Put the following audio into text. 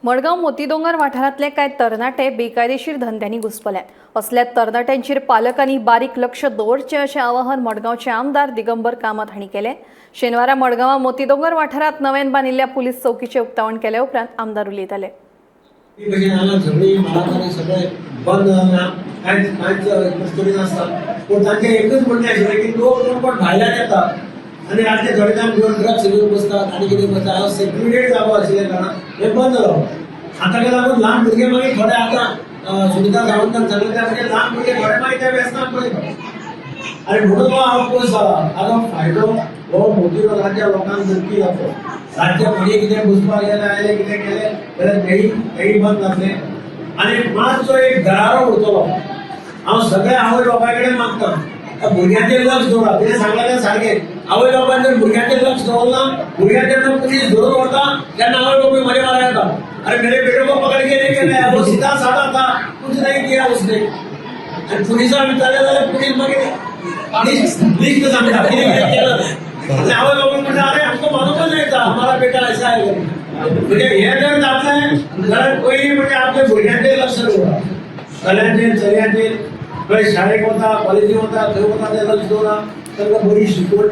मडगांव मोतीदोंगर वाठारांतले कांय तरणाटे बेकायदेशीर धंद्यांनी घुस्पल्यात. असल्या तरणाट्यांचेर पालकांनी बारीक लक्ष दवरचें अशें आवाहन मडगांवचे आमदार दिगंबर कामत हांणी केलें. शेनवारा मडगांवां मोतीदोंगर वाठारांत नव्यान बांदिल्ल्या पुलीस चौकीचें उक्तावण केले उपरांत आमदार उलयताले. ती भशेन हांगा झगडी मारामारी सगळें बंद जालां. कांयच कांयच करी नासता. पूण तांचें एकूच म्हणणें आशिल्लें की लोक कोण कोण भायल्यान येता आनी रातचे थोडे जाण घेवन ड्रग्स घेवन बसतात आनी कितें बसतात. हांगा सेक्युरिटेड जागो आशिल्ल्या कारणान हें बंद जालो. आतां ताका लागून ल्हान भुरगे मागीर थोडे आतां सुनिता सावंतान सांगलें त्या म्हणजे ल्हान भुरगे थोडे मागीर त्या व्यसनाक पळयतात आनी म्हणून हो हांव पयस जाला. हाजो फायदो हो मोतीदोंगराच्या लोकांक नक्की जातलो. रातचे कोणी कितें घुसपाक गेले, आयले, कितें केलें जाल्यार तेही तेही बंद जातलें आनी मातसो एक दरारो उरतलो. हांव सगळ्या आवय बापाय कडेन मागता, भुरग्यांचेर लक्ष दवरा. कितें सांगलां तें सारकें. आवय बापायन जर भुरग्यांचेर लक्ष दवरना, भुरग्यांक जेन्ना पुलीस धरून व्हरता तेन्ना आवय बापूय म्हजे मारा येता, "अरे, मेरे बेटे को पकड़ के लेके गया, वो सीधा साधा था, कुछ नहीं किया उसने." आणि पुलिसांक विचारलें जाल्यार पुलीस मागीर लिस्ट लिस्ट सांगता कितें कितें केलं तें. आनी आवय बापूय म्हणटा, "अरे, आमकां मालूमच नाही था, हमारा बेटा ऐसा आहे." म्हणजे हे जर जातलें जाल्यार पयलीं म्हणजे आपल्या भुरग्यांचेर लक्ष दवरा. चल्यांचेर, चलयांचेर, खंय शाळेक वता, कॉलेजीक वता, खंय वता तें लक्ष दवरा. तांकां बरी शिकवण.